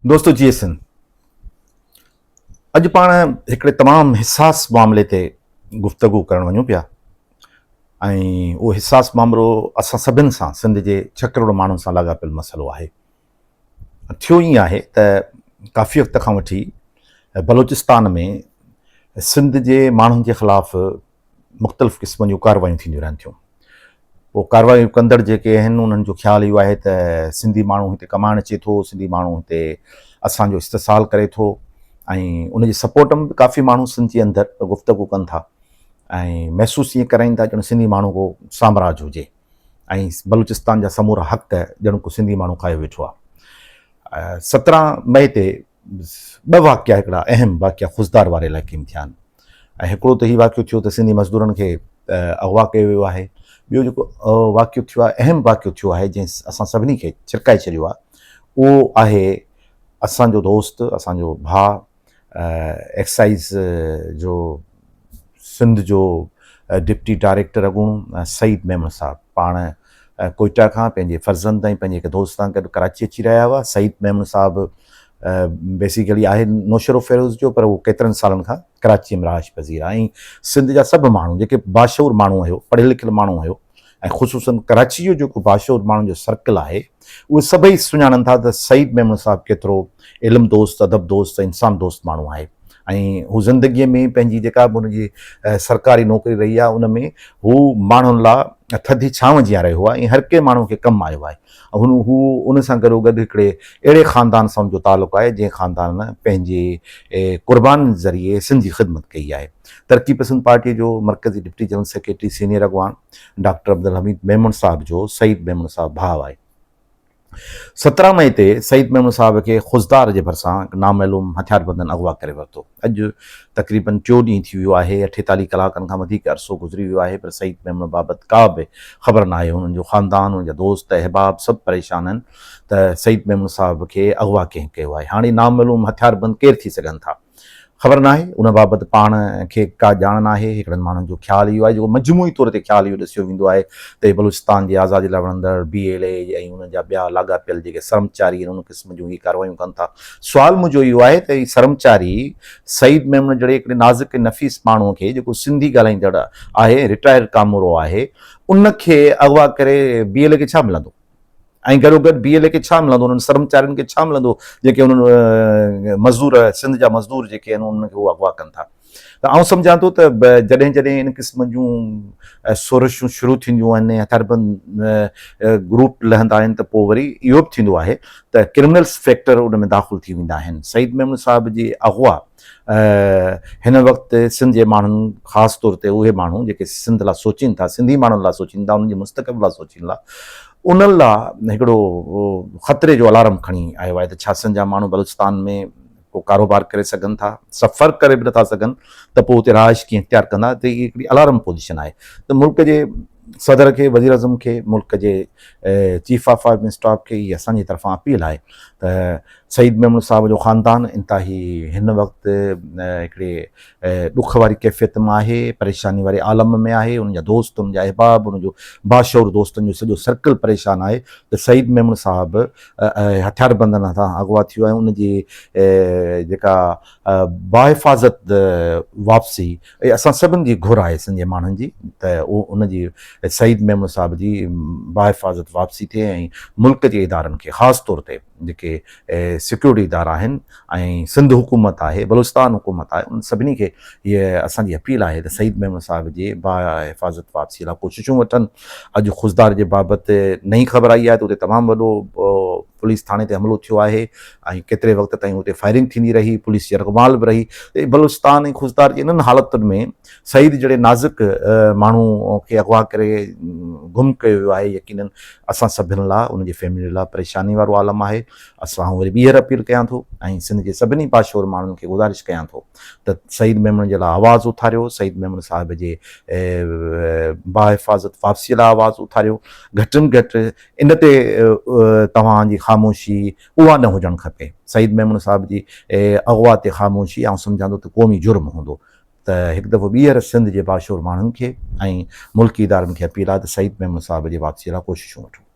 دوستو جي سنڌ اڄ پاڻ هڪڙي تمام حساس معاملي تي گفتگو ڪرڻ وڃون پيا ۽ اهو حساس معاملو اسان سڀن سان سنڌ جي ڇهه ڪروڙ ماڻهن سان لاڳاپيل مسئلو آهي ٿيو ائين آهي ته ڪافي وقت کان وٺي بلوچستان ۾ سنڌ جي ماڻهن جي خلاف مختلف قسمن جون ڪارروايون ٿينديون رهن ٿيون. پوء ڪارروايون ڪندڙ جيڪي آهن انهن جو خيال اهو آهي ته سنڌي ماڻهو هتي ڪمائڻ اچي ٿو، سنڌي ماڻهو هتي اسان جو استحصال ڪري ٿو ۽ ان جي سپورٽ ۾ به ڪافي ماڻهو سنڌ جي اندر گفتگو ڪن ٿا ۽ محسوس ائين ڪرائين ٿا ڄڻ سنڌي ماڻهو ڪو سامراج هجي ۽ بلوچستان جا سمورا حق ڄڻ ڪو سنڌي ماڻهو کايو ويٺو آهي. 17 مئي تي ٻه واقعا هڪڙا اهم واقعا خضدار واري علائقي ۾ ٿيا آهن ۽ هڪڙو ته هي واقعو ٿيو ته سنڌي مزدورن کي اغوا ڪيو ويو آهي ٻيو جيڪو واقعو ٿيو آهي اهم واقعو ٿيو آهي جنهن اسان سڀني کي ڇرڪائي ڇڏيو آهي اهو آهي اسان جو دوست اسان جو ڀاء ايڪسائيز جو سنڌ جو ڊپٽي ڊائريڪٽر اڳوڻو سعيد ميمڻ صاحب پاڻ ڪوئيٽا کان پنهنجي فرزند ۽ پنهنجي هڪ دوست سان گڏ ڪراچي اچي رهيا هئا. سعيد ميمڻ صاحب بيسيڪلي آهي نوشهروفيروز جو پر هو ڪيترن سالن کان ڪراچي ۾ رهائش پذير آهي ۽ سنڌ جا سڀ ماڻهو جيڪي باشعور ماڻهو هيو پڙهيل لکيل ماڻهو هيو ۽ خصوصن ڪراچي جو جيڪو باشعور ماڻهن جو سرڪل آهي اهي سڀئي سڃاڻن ٿا ته سعيد ميمڻ صاحب ڪيترو علم دوست ادب دوست ۽ انسان دوست ماڻهو آهي ۽ هو زندگيء ۾ پنهنجي جيڪا به هن جي سرڪاري نوڪري رهي آهي ان ۾ هو ماڻهن لا ٿڌي ڇانو جيان رهيو آهي ۽ هر ڪنهن ماڻهو کي ڪم آيو آهي هن هو ان سان گڏوگڏ هڪڙي اهڙي خاندان سان ان جو تعلق آهي جنهن خاندان پنهنجي قربانين ذريعي سنڌ جي خدمت ڪئي آهي ترقي پسند پارٽيء جو مرڪزي ڊپٽي جنرل سيڪريٽري سينيئر اڳواڻ ڊاڪٽر عبدالحميد ميمڻ صاحب جو سعيد ميمڻ صاحب ڀاء آهي. 17 مئي تي سعيد ميمڻ صاحب کي خضدار جي ڀرسان هڪ نامعلوم هٿياربندن اغوا ڪري ورتو. اڄ تقريبن ٽيون ڏينهن ٿي ويو آهي، 48 ڪلاڪن کان وڌيڪ عرصو گذري ويو آهي پر سعيد ميمڻ بابت ڪا به خبر ناهي. هنن جو خاندان، هن جا دوست احباب سڀ پريشان آهن ته سعيد ميمڻ صاحب کي اغوا ڪنهن ڪيو آهي؟ هاڻي نامعلوم هٿياربند ڪير ٿي سگهن ٿا؟ خبر ناهي، ان بابت پاڻ کي ڪا ڄاڻ ناهي. هڪڙن ماڻهن جو خيال اهو آهي، جيڪو مجموعي طور تي خيال اهو ڏسيو ويندو آهي ته هي بلوچستان جي آزادي لاء وڙهندڙ بي ايل اي ۽ انهن جا ٻيا لاڳاپيل جيڪي سرمچاري آهن ان قسم جون هي ڪارروايون ڪن ٿا. سوال منهنجو اهو آهي ته هي سرمچاري سعيد ميمڻ جهڙي هڪڙي نازڪ ۽ نفيس ماڻهوء کي جيڪو سنڌي ڳالهائيندڙ آهي، رٽائرڊ ڪامورو آهي، ان کي اغوا ڪري بي ايل اي کي ڇا ملندو؟ ۽ گڏوگڏ بي ايل اي کي ڇا ملندو انهن سرمچارين کي ڇا ملندو جيڪي انهن مزدور سنڌ جا مزدور جيڪي آهن انهن کي هو اغوا ڪن ٿا ته آئون سمجهان ٿو ته جڏهن جڏهن ان قسم جون سورشون شروع ٿينديون آهن هٿياربند گروپ لهندا آهن ته پوء وري اهو به ٿيندو آهي ته ڪرمنلس فيڪٽر ان ۾ داخل ٿي ويندا آهن سعيد ميمڻ صاحب جي اغوا هن وقت سنڌ جي ماڻهن خاص طور تي اهي ماڻهو جيڪي سنڌ لا سوچين ٿا، سنڌي ماڻهن لا سوچين ٿا، انهن جي مستقبل لا سوچين ٿا، انهن لا هڪڙو خطري جو الارم کڻي آيو آهي ته ڇا سنڌ جا ماڻهو بلوچستان ۾ ڪو ڪاروبار ڪري سگهن ٿا، سفر ڪري به نٿا سگهن ته پوء اتي رهائش ڪيئن اختيار ڪندا ته هي هڪڙي الارم پوزيشن آهي ته ملڪ جي صدر کي، وزيراعظم کي، ملڪ جي چيف آف آرمي اسٽاف کي هي اسان جي طرفان اپيل آهي ته سعيد ميمڻ صاحب جو خاندان انتهائي هن وقت هڪڙي ڏک واري ڪيفيت مان آهي، پريشاني واري عالم ۾ آهي، ان جا دوست، ان جا احباب، ان جو باشعور دوستن جو سڄو سرڪل پريشان آهي ته سعيد ميمڻ صاحب هٿياربندن هٿان اغوا ٿيو ۽ ان جي جيڪا باحفاظت واپسي اسان سڀن جي گهر آهي سنڌ جي ماڻهن جي ته ان جي سعيد ميمڻ صاحب جي باحفاظت واپسي ٿئي ۽ ملڪ جي ادارن کي خاص طور تي جيڪي سيڪيورٽي ادارا آهن ۽ سنڌ حڪومت آهي بلوچستان حڪومت آهي انهن سڀني کي هيء اسان جي اپيل آهي ته سعيد ميمڻ صاحب جي باحفاظت واپسي لاء ڪوششون وٺن اڄ خضدار جي بابت نئين خبر آئي آهي ته اتي تمام وڏو پوليس ٿاڻي تي حملو ٿيو آهي ۽ ڪيتري وقت تائين اتي فائرنگ ٿيندي رهي پوليس يرغمال به رهي ته بلوچستان ۽ خضدار جي انهن حالتن ۾ سعيد جهڙي نازڪ ماڻهو کي اغوا ڪري گم ڪيو ويو آهي يقينن اسان سڀن لا ان جي فيملي لا پريشاني وارو عالم آهي اسان وري ٻيهر اپيل ڪيان ٿو ۽ سنڌ جي سڀني باشعور ماڻهن کي گذارش ڪيان ٿو ته سعيد ميمڻ جي لا آواز اٿاريو سعيد ميمڻ صاحب جي باحفاظت واپسي لا آواز اٿاريو گهٽ ۾ گهٽ ان تي توهان جي خاموشي اها نه هجڻ کپي. سعيد ميمڻ صاحب جي اغوا تي خاموشي آئون سمجهان ٿو ته قومي جرم هوندو ته هڪ دفعو ٻيهر سنڌ جي باشعور ماڻهن کي ۽ ملڪي ادارن کي اپيل آهي ته سعيد ميمڻ صاحب جي واپسي لاء ڪوششون وٺو.